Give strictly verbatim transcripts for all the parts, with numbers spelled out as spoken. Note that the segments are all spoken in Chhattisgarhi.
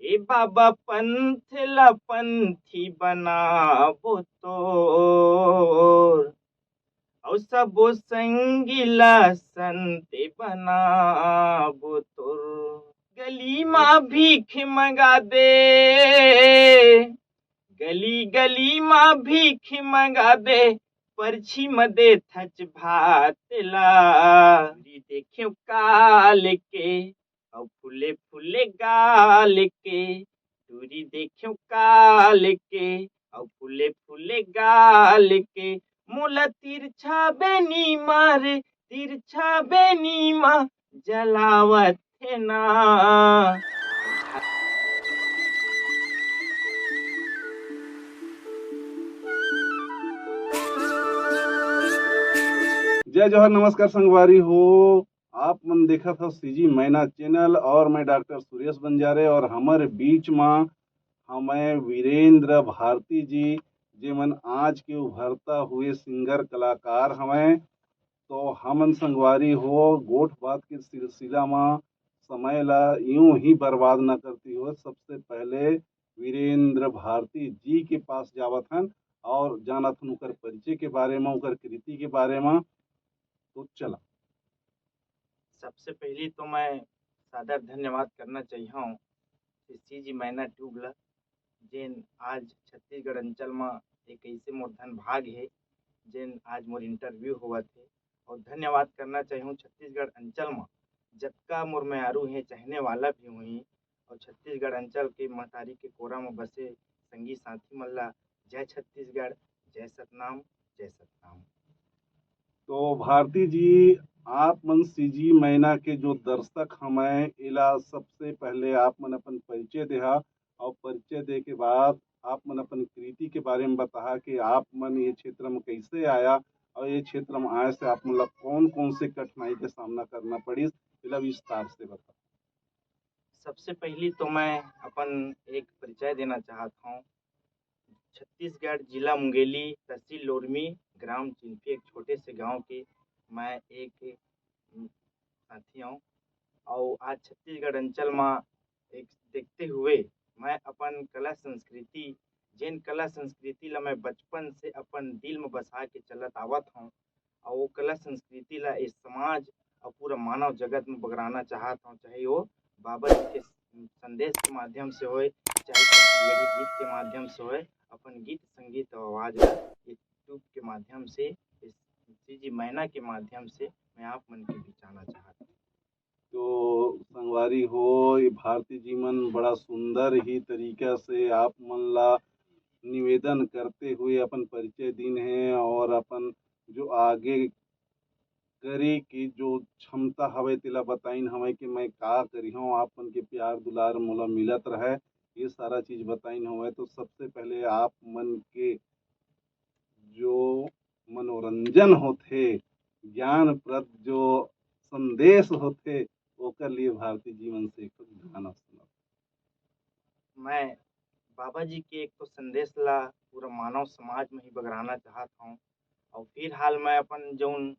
ए बाबा, पंथ ला पंथी बनाबो तोर, अउ सबो संगी ला संते बनाबो तोर। गली मा भीख मंगा दे, गली गली मा भीख मंगा दे, परछी म दे थच भात ला। दूरी देखेव काल के, अउ फूले फूले गाल के, दूरी देखेव काल के, अउ फूले फूले गाल के। मोला तिरछा बेनी मारे, तिरछा बेनी मा जलावत हे ना। जय जोहार, नमस्कार संगवारी हो। आप मन देखत हो सीजी मैना चैनल और मैं डॉक्टर सुरेश बंजारे और हमर बीच मा हमें वीरेंद्र भारती जी, जे मन आज के उभरता हुए सिंगर कलाकार हमें। तो हमन संगवारी हो, गोठ बात के सिलसिला मा समय ला यूं ही बर्बाद न करती हो, सबसे पहले वीरेंद्र भारती जी के पास जावत हन और जानत हन उकर परिचय के बारे मा, उकर कृति के बारे मा। तो चला। सबसे पहली तो मैं सादर धन्यवाद करना चाहिए हूँ सीजी मैना ट्यूब ला, जेन आज छत्तीसगढ़ अंचल मा एक ऐसे मोर धन भाग हे, जेन आज मोर इंटरव्यू होवत हे। और धन्यवाद करना चाहिए हूँ छत्तीसगढ़ अंचल मा जतका मोर मयारू हे, चाहने वाला भी हुई, और छत्तीसगढ़ अंचल के महतारी के कोरा मा बसे संगी साथी मन ला जय छत्तीसगढ़, जय सतनाम, जय सतनाम। तो भारती जी, आप मन सीजी मैना के जो दर्शक हमें, एला सबसे पहले आप मन अपन परिचय देहा, और परिचय दे के बाद आप मन अपन कृति के बारे में बताहा कि आप मन ये क्षेत्र में कैसे आया और ये क्षेत्र में आए से आप मन ला कौन कौन से कठिनाई के सामना करना पड़िस, एला विस्तार से बता। सबसे पहली तो मैं अपन एक परिचय देना चाहत हूँ। छत्तीसगढ़, जिला मुंगेली, तहसील लोरमी, ग्राम चिंफी, एक छोटे से गांव के मैं एक, उम, साथी हूँ। और आज छत्तीसगढ़ अंचल मा एक देखते हुए मैं अपन कला संस्कृति, जेन कला संस्कृति ला मैं बचपन से अपन दिल में बसा के चलत आवत हूँ, और वो कला संस्कृति ला इस समाज और पूरा मानव जगत में बगराना चाहत हूँ, चाहे वो बाबा जी के संदेश के माध्यम से होए, चाहे छत्तीसगढ़ी गीत के माध्यम से होए, अपन गीत संगीत और आवाज ला YouTube के माध्यम से, इस सीजी मैना के माध्यम से मैं आप मन के बीच आना चाहत हूँ। तो संगवारी हो, ये भारती जी मन बड़ा सुंदर ही तरीका से आप मन ला निवेदन करते हुए अपन परिचय दिन हे और अपन जो आगे करे के जो क्षमता हवय, तेला बताइन हवय कि मैं का करिहौं, आप मन के प्यार दुलार मोला मिलत रहय, ये सारा चीज बताइन हवय। तो सबसे पहले आप मन के जो मनोरंजन होथे, ज्ञानप्रद जो संदेश होथे, ओकर लिए भारती जी मन से एक ठो गाना सुनाओ। मैं बाबा जी के एक तो संदेश ला पूरा मानव समाज में ही बगराना चाहत हूँ, और फिलहाल मैं अपन जौन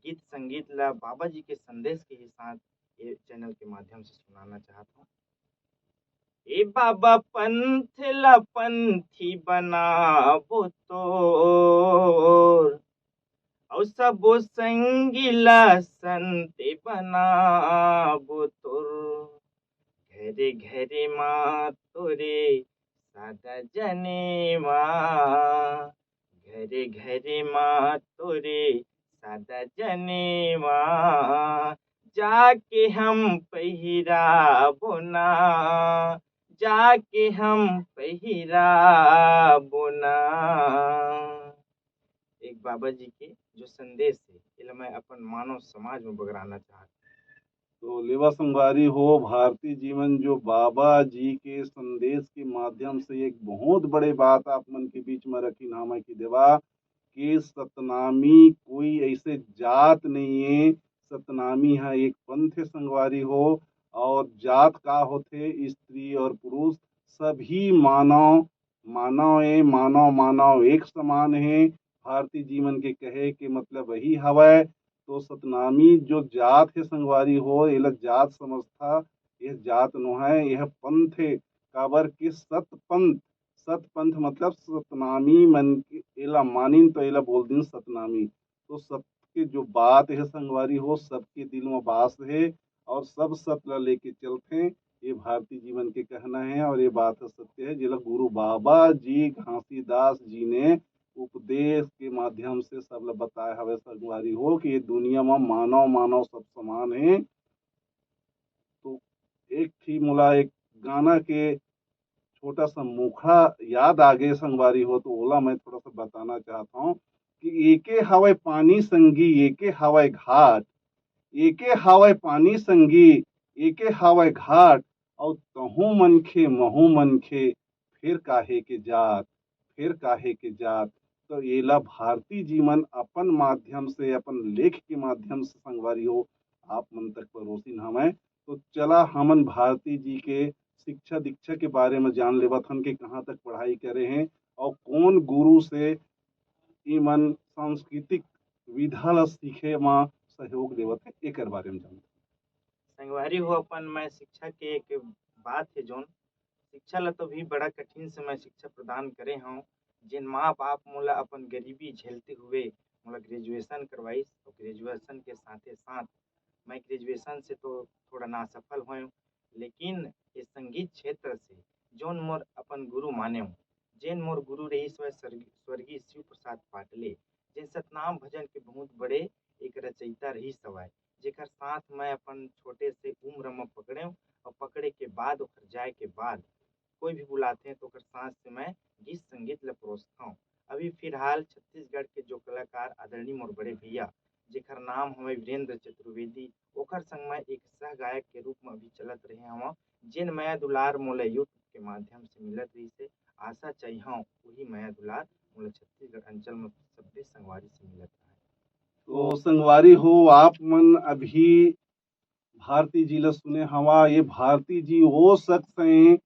गीत संगीत ला बाबा जी के संदेश के ही साथ ये चैनल के माध्यम से सुनाना चाहत हूँ। ए बाबा, पंथ ला पंथी बनाबो तोर, अउ सबो संगी ला संते बनाबो तोर। घरे घरे मा तोरे सादा जनेवा, घरे घरे मा तोरे सादा जनेवा, जाके हम पहिराबो ना, जाके हम पहिराबो ना। एक बाबा जी के जो संदेश हे, एला मैं अपन मानव समाज में बगराना चाहत हूँ। तो लेवा संगवारी हो, भारती जी मन जो बाबा जी के संदेश के माध्यम से एक बहुत बड़े बात आप मन के बीच में रखिन हवय कि देवा, कि सतनामी कोई ऐसे जात नहीं है, सतनामी है एक पंथ हे संगवारी हो। और जात का होथे? स्त्री और पुरुष सभी मानव, मानव ए, मानव, मानव एक समान हे। भारती जी मन के कहे के मतलब वही हवय। तो सतनामी जो जात हे संगवारी हो, एला जात समझथा, यह जात नोहय, यह पंथ हे। काबर के सत पंथ, सत पंथ मतलब सतनामी मन के एला मानिन, तो एला बोल दिन सतनामी। तो सत के जो बात हे संगवारी हो, सबके दिल में बास हे और सब सत ला लेके चलथे, ये भारती जी मन के कहना हे और ये बात ह सत्य हे, जेला गुरु बाबा जी घासीदास जी ने उपदेश के माध्यम से सब ला बताए हवे संगवारी हो कि ये दुनिया में मानव मानव सब समान हे। तो एक ठी मोला एक गाना के छोटा सा मुखड़ा याद आ गे संगवारी हो, तो ओला मैं थोड़ा सा बताना चाहत हौं कि एके हवय पानी संगी, एके हवय घाट, एके हवय पानी संगी, एके हवय घाट, अउ तहूँ मनखे, महूँ मनखे, फेर काहे के जात, फेर काहे के जात। तो एला भारती जी मन अपन माध्यम से, अपन लेख के माध्यम से संगवारी हो, आप मन तक परोसिन हवय। तो चला हमन भारती जी के शिक्षा दीक्षा के बारे में जान लेवत हन कि कहाँ तक पढ़ाई करे हें और कौन गुरु से इमन सांस्कृतिक विधा ला सीखे म सहयोग देवत हे, एकर बारे में जानत हन। संगवारी हो, अपन मैं शिक्षा के एक बात हे, जोन शिक्षा ला तो भी बड़ा कठिन से मैं शिक्षा प्रदान करे हौं, जेन माँ बाप मोला अपन गरीबी झेलते हुए मोला ग्रेजुएशन करवाइस, और ग्रेजुएशन के साथे साथ मैं ग्रेजुएशन से तो थोड़ा नासफल होएंव, लेकिन ये संगीत क्षेत्र से जोन मोर अपन गुरु मानेंव, जेन मोर गुरु रहिस हवय स्वर्ग-, स्वर्गीय शिव प्रसाद पाटले, जेन सतनाम भजन के बहुत बड़े एक रचयिता रहिस हवय, जेकर साथ मैं अपन छोटे से उम्र म पकड़ेंव और पकड़े के बाद ओकर जाए के बाद कोई भी बुलाथे तो ओकर साथ से मैं गीत संगीत ल परोसथौं। अभी फिलहाल छत्तीसगढ़ के जो कलाकार आदरणीय मोर बड़े भैया, जेकर नाम हवय वीरेंद्र चतुर्वेदी, ओकर संग मैं एक सह गायक के रूप म अभी चलत रहे हवं, जेन मया दुलार मोला YouTube के माध्यम से मिलत रहिस हे। आशा चाहिहौं उही मया दुलार मोला छत्तीसगढ़ अंचल म सब्बे संगवारी से मिलत रहय। तो संगवारी हो, आप मन अभी भारती जी ला सुने हवा। ये भारती जी वो शख्स हैं,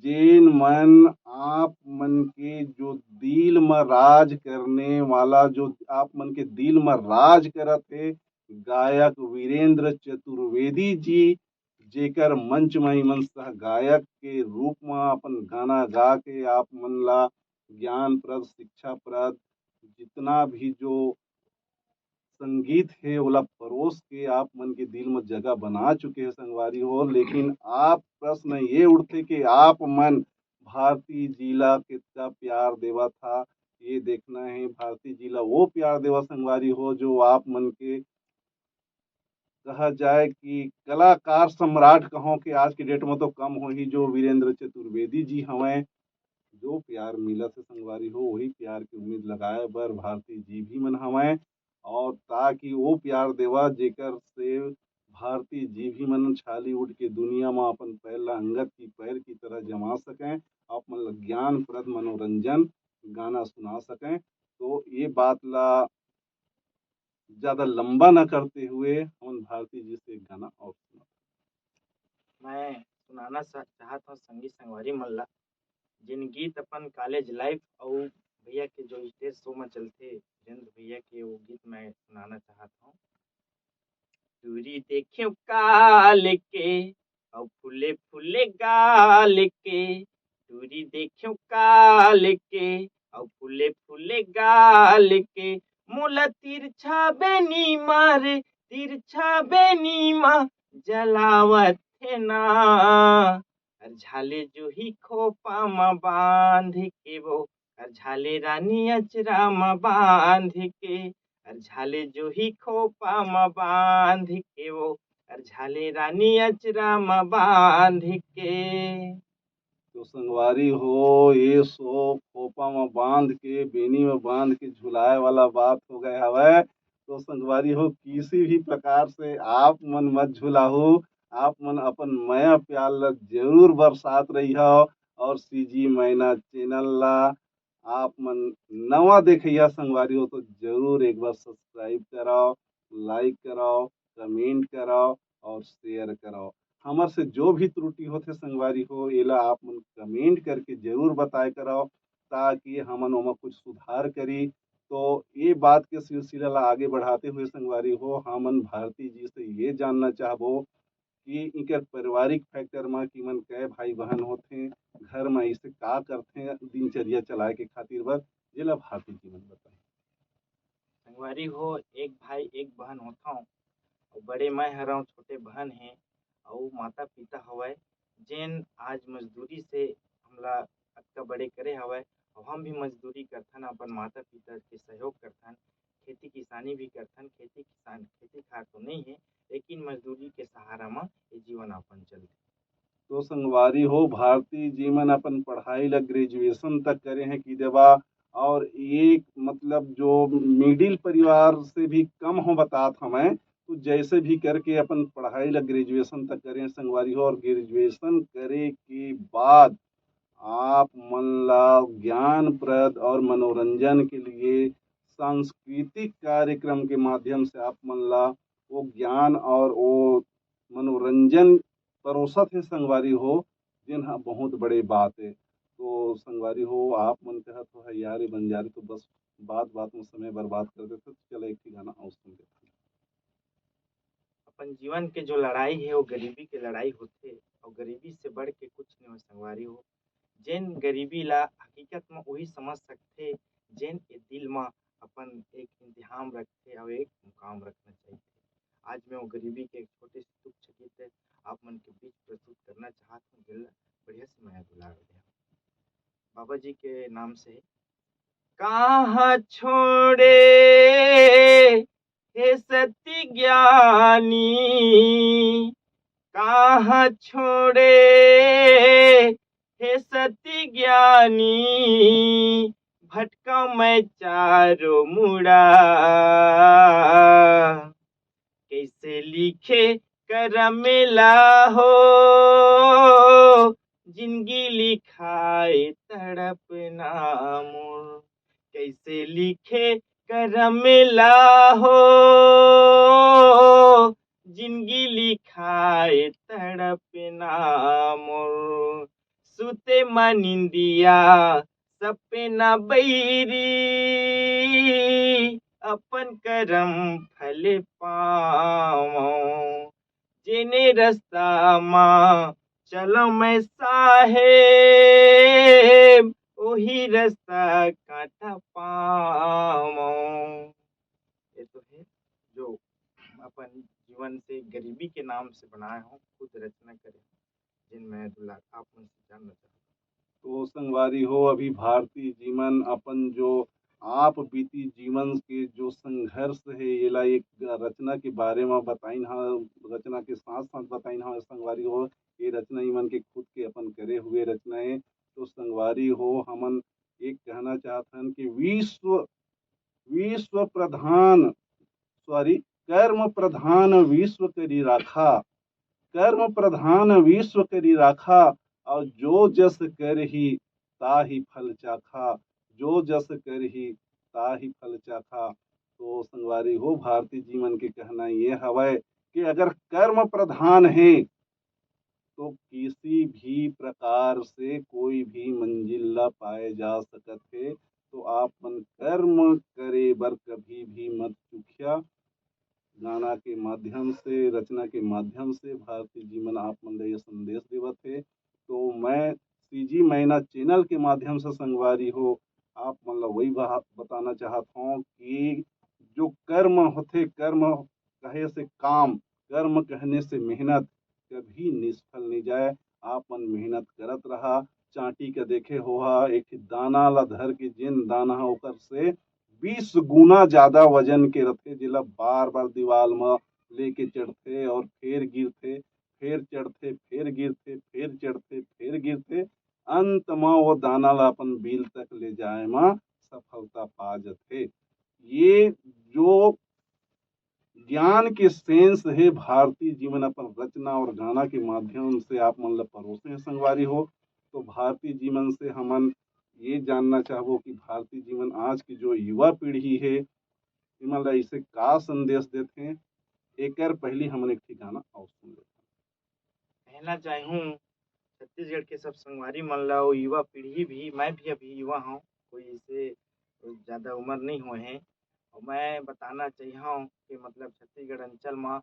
जेन मन आप मन के जो दिल म राज करने वाला, जो आप मन के दिल म राज करत हे, गायक वीरेंद्र चतुर्वेदी जी, जेकर मंच म इमन सह गायक के रूप म अपन गाना गा के आप मन ला ज्ञानप्रद, शिक्षाप्रद, जितना भी जो संगीत हे, ओला परोस के आप मन के दिल म जगह बना चुके हे संगवारी हो। लेकिन आप प्रश्न ये उठथे कि आप मन भारती जी ला कितना प्यार देवत हा, ये देखना हे। भारती जी ला वो प्यार देवा संगवारी हो, जो आप मन के कहा जाए कि कलाकार सम्राट कहों के आज के डेट में तो कम होही, जो वीरेंद्र चतुर्वेदी जी हवंय। जो प्यार मिलत हे संगवारी हो, वही प्यार के उम्मीद लगाए बर भारती जी भी मन हवंय, और ताकि वो प्यार देवा जेकर से भारती जी भी मन छालीवुड के दुनिया में अपन पैर ला अंगद की पैर की तरह जमा सकें, आप मन ला ज्ञानप्रद मनोरंजन गाना सुना सकें। तो ये बात ला ज्यादा लंबा ना करते हुए हमन भारती जी से एक गाना और सुना। मैं सुनाना सा-, चाहत हूँ संगी संगवारी मन ला, जिन गीत अपन कॉलेज लाइफ अउ भैया के जो स्टेज शो में चलथे, वीरेंद्र भैया के, वो गीत मैं सुनाना चाहत हूँ। टूरी देखेव काल के, अउ फूले फूले गाल के, टूरी देखेव काल के, अउ फूले फूले गाल के, मोला तिरछा बेनी मारे, तिरछा बेनी मा जलावत हे ना। अर झाले जोही खोपा म बांध के वो, अर झाले रानी अचरा म बांध के, अर झाले जोही खोपा म बांध के वो, अर झाले रानी अचरा म बांध के। तो संगवारी हो, ये सो खोपा म बांध के, बेनी म बांध के झुलाए वाला बात हो गए हवय। तो संगवारी हो, किसी भी प्रकार से आप मन मत झुलाहू, आप मन अपन मया प्यार ल जरूर बरसात रहिहव। और सीजी मैना चैनल ला आप मन नवा देखइया संगवारी हो तो जरूर एक बार सब्सक्राइब करव, लाइक करव, कमेंट करव और शेयर करव। हमर से जो भी त्रुटि होथे संगवारी हो, एला आप मन कमेंट करके जरूर बताए करव, ताकि हमन ओमा कुछ सुधार करी। तो ये बात के सिलसिला ला आगे बढ़ाते हुए संगवारी हो, हमन भारती जी से ये जानना चाहबो कि इनकर पारिवारिक फैक्टर म कि मन कै भाई बहन होथे, घर म ऐसे का करथे दिनचर्या चलाए के खातिर बर, जेला भारती जी मन बताए। संगवारी हो, एक भाई एक बहन होथव, अउ बड़े मैं हरव, छोटे बहन हे, अउ माता पिता हवय, जेन आज मजदूरी से हमला अतका बड़े करे हवय, अउ हम भी मजदूरी करथन, अपन माता पिता के सहयोग करथन, खेती किसानी भी करथन। खेती किसान, खेती खार तो नहीं है, लेकिन मजदूरी के सहारा म ये जीवन यापन चलथे। तो संगवारी हो, भारती जी मन अपन पढ़ाई ला ग्रेजुएशन तक करे हैं कि देवा, और एक मतलब जो मिडिल परिवार से भी कम हो बतात हवय, तो जैसे भी करके अपन पढ़ाई ला ग्रेजुएशन तक करे हैं संगवारी हो। और ग्रेजुएशन करे के बाद आप मन ला ज्ञानप्रद और मनोरंजन के लिए सांस्कृतिक कार्यक्रम के माध्यम से आप मन ला वो ज्ञान और वो मनोरंजन परोसत हे संगवारी हो, जेन ह बहुत बड़े बात हे। तो संगवारी हो, आप मन कहत हो, "है यार, ये बंजारी तो बस बात-बात में समय बर्बाद कर देथे।" तो चला एक ठे गाना और सुन लेथन। अपन जीवन के जो लड़ाई हे, वो गरीबी के लड़ाई होथे, और गरीबी से बढ़ के कुछ नहीं हो संगवारी हो। जेन गरीबी ला हकीकत में वही समझ सकथे, जेन ए दिल में अपन एक इंतहाम रखथे और एक मुकाम रखना चाहिए। आज मैं वो गरीबी के एक छोटे से तुच्छ गीत आप मन के बीच प्रस्तुत करना चाहत हूँ, जेला बढ़िया से मया दुलार दे। बाबा जी के नाम से। कहाँ छोड़े हे सत्य ज्ञानी, कहाँ छोड़े हे सत्य ज्ञानी, भटका मैं चारों मुड़ा। कैसे लिखे करम ला हो, जिंदगी लिखाए तड़पना मोर। कैसे लिखे करम ला हो, जिंदगी लिखाए तड़पना मोर। सुते म निंदिया सपना बैरी, अपन करम फल पावं। जेने रस्ता मा चलंव मैं साहेब, ओही रस्ता कांटा पावं। ये तो है जो अपन जीवन से गरीबी के नाम से बनाए हों, खुद रचना करे हों, जेन मैं दुलार आप मन से जानना चाहत हूँ। तो संगवारी हो, अभी भारती जी मन अपन जो आप बीती जीवन के जो संघर्ष हे, एला एक रचना के बारे म बताइन हा, रचना के साथ-साथ बताइन हा संगवारी हो, ये रचना इमन के खुद के अपन करे हुए रचना हे। तो संगवारी हो, हमन एक कहना चाहत हन कि विश्व, विश्व प्रधान, सॉरी, कर्म प्रधान विश्व करी राखा, कर्म प्रधान विश्व करी राखा, और जो जस करही ताही फल चाखा, जो जस करही ताही फल चाखा। तो संगवारी हो, भारती जी मन के कहना ये हवय कि अगर कर्म प्रधान हे, तो किसी भी प्रकार से कोई भी मंजिल ला पाए जा सकत हे। तो आप मन कर्म करे बर कभी भी मत चुकिया। गाना के माध्यम से, रचना के माध्यम से भारती जी मन आप मन ला ये संदेश देवत हे। तो मैं सीजी मैना चैनल के माध्यम से संगवारी हो, आप मन ला वही बात बताना चाहत हूँ कि जो कर्म होथे, कर्म कहे से काम, कर्म कहने से मेहनत कभी निष्फल नहीं जाए। आप मन मेहनत करत रहा। चांटी के देखे होहा, एक ठे दाना ला धर के, जेन दाना ह ओकर से बीस गुना ज्यादा वजन के रथे, जेला बार-बार दीवाल म लेके चढ़थे और फेर गिरथे, फेर चढ़थे, फेर गिरथे, फेर चढ़थे, फेर गिरथे। अंत म वो दाना ला अपन बिल तक ले जाए म सफलता पा जथे। ये जो ज्ञान के सेंस हे, भारती जी मन अपन रचना और गाना के माध्यम से आप मन ल परोसे हे संगवारी हो। तो भारती जी मन से हमन ये जानना चाहबो कि भारती जी मन आज की जो युवा पीढ़ी हे, इमन ल इसे का संदेश देथे। एकर पहली हमन एक ठिकाना और सुन लेथन। कहना चाहूँ छत्तीसगढ़ के सब संगवारी मन ला, वो युवा पीढ़ी भी, मैं भी अभी युवा हूँ, कोई इसे ज्यादा उम्र नहीं हुए हैं, और मैं बताना चाहिए हूँ कि मतलब छत्तीसगढ़ अंचल में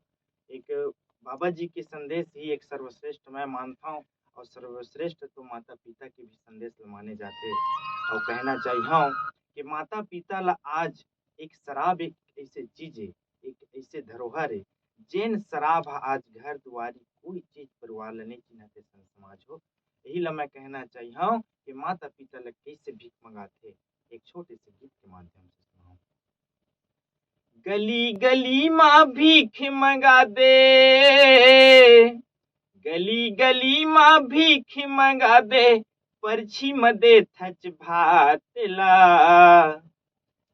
एक बाबा जी के संदेश ही एक सर्वश्रेष्ठ मैं मानता हूँ। और सर्वश्रेष्ठ तो माता पिता के भी संदेश ल माने जाथे। और कहना चाहिए कि माता पिता ला आज एक शराब, एक ऐसे चीज है, एक ऐसे धरोहर है, जेन शराब ह आज घर दुआरी कोई चीज परिवार ल नहीं चिन्हते संत समाज हो। यही ला मैं कहना चाहिए कि माता पिता ल कैसे भीख मंगाथे, एक छोटे से गीत के माध्यम से सुनाओ। गली गली मा भीख मंगा दे, गली गली मा भीख मंगा दे, परछी म दे थच भात ला।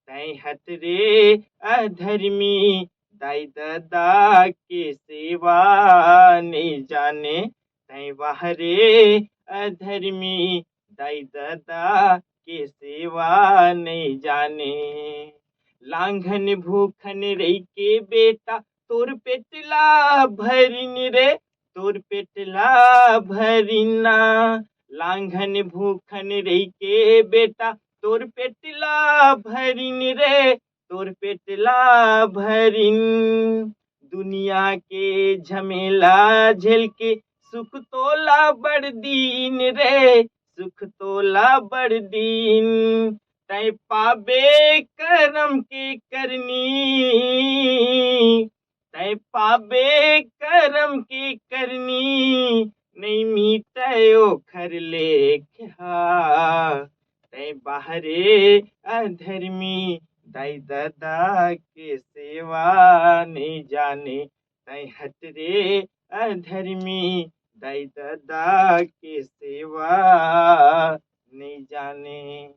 तैं हट रे अधर्मी, दाई ददा के सेवा नहीं जाने। तैं वाह रे अधर्मी, दाई ददा के सेवा नहीं जाने। लांघन भूखन रही के बेटा, तोर पेट ला भरिन रे, तोर पेट ला भरिन ना। लांघन भूखन रही के बेटा, तोर पेट ला भरिन रे, तोर पेट ला भरिन। दुनिया के झमेला झेल के, सुख तोला बड़ दिन रे, सुख तोला बड़ दिन। तैं पाबे करम के करनी, तैं पाबे करम के करनी, नहीं मिटे ओखर लेख हा। तैं वाह रे अधर्मी, दाई ददा के सेवा नहीं जाने। तैं हट रे अधर्मी, दाई ददा के सेवा नहीं जाने।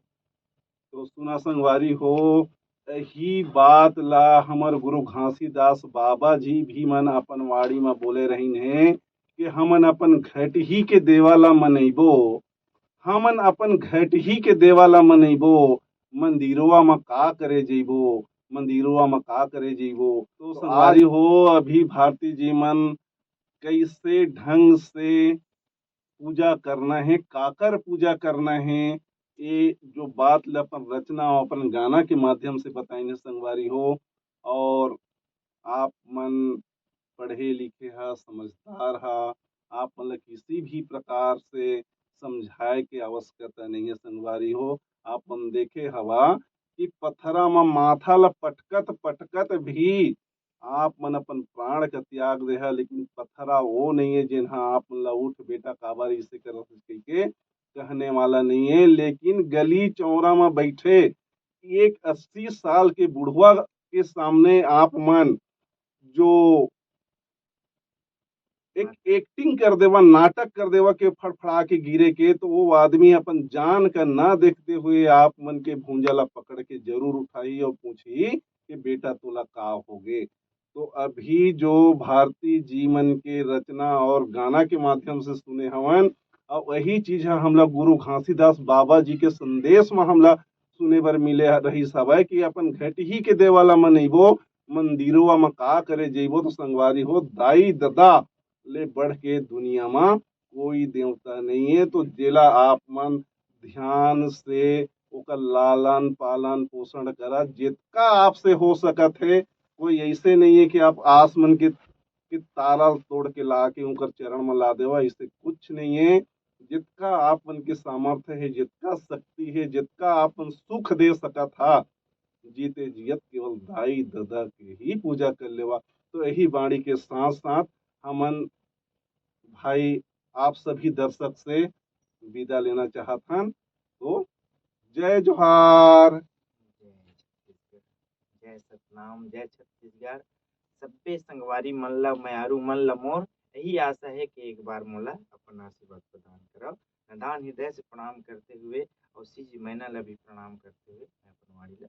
तो सुना संगवारी हो, यही बात ला हमर गुरु घासीदास बाबा जी भी मन अपन वाणी म बोले रहिन हे कि हमन अपन घटही के देवा ला मनइबो, हमन अपन घटही के देवा ला मनइबो, मंदिरवा म का करे जइबो, मंदिरवा म का करे जइबो। तो संगवारी हो, अभी भारती जी मन कैसे ढंग से पूजा करना हे, काकर पूजा करना हे, ये जो बात ल अपन रचना और अपन गाना के माध्यम से बताइन हे संगवारी हो। और आप मन पढ़े लिखे हा, समझदार हा, आप मन ल किसी भी प्रकार से समझाए के आवश्यकता नहीं है संगवारी हो। आप मन देखे हवा कि पथरा म माथा ल पटकत पटकत भी आप मन अपन प्राण का त्याग देहा, लेकिन पथरा वो नहीं है जेन हा आप मन ला उठ बेटा काबर इसे करत हस कहिके कहने वाला नहीं है। लेकिन गली चौरा म बैठे एक अस्सी साल के बुढ़वा के सामने आप मन जो एक एक्टिंग कर देवा, नाटक कर देवा के फड़फड़ा के गिरे के, तो वो आदमी अपन जान का ना देखते हुए आप मन के भूंजा ला पकड़ के जरूर उठाही और पूछही कि बेटा तोला का होगे। तो अभी जो भारती जी मन के रचना और गाना के माध्यम से सुने हवन, और वही चीज ह हमला गुरु घासीदास बाबा जी के संदेश म हमला सुने बर मिले रहिस हवय कि अपन घटही के देवा ला मनइबो, मंदिरवा म का करे जइबो। तो संगवारी हो, दाई ददा ले बढ़ के दुनिया म कोई देवता नहीं है। तो जेला आप मन ध्यान से ओकर लालन पालन पोषण करा, जितका आपसे हो सकत है। कोई ऐसे नहीं है कि आप आस मन के, के तारा तोड़ के ला के उनकर चरण में ला देवा, ऐसे कुछ नहीं है। जितका आप मन के सामर्थ्य है, जितका शक्ति है, जितका आप मन सुख दे सकत हा, जीते जियत केवल दाई ददा के ही पूजा कर लेवा। तो यही बाणी के साथ साथ हमन भाई आप सभी दर्शक से विदा लेना चाहत हन। तो जय जोहार। जय छत्तीसगढ़, जय सतनाम, जय छत्तीसगढ़। सब्बे संगवारी मन ला, मयारू मन ला मोर यही आशा है कि एक बार मोला अपन आशीर्वाद प्रदान करव। नदान हृदय से प्रणाम करते हुए और सीजी मैना ला भी प्रणाम करते हुए मैं अपन वाणी ला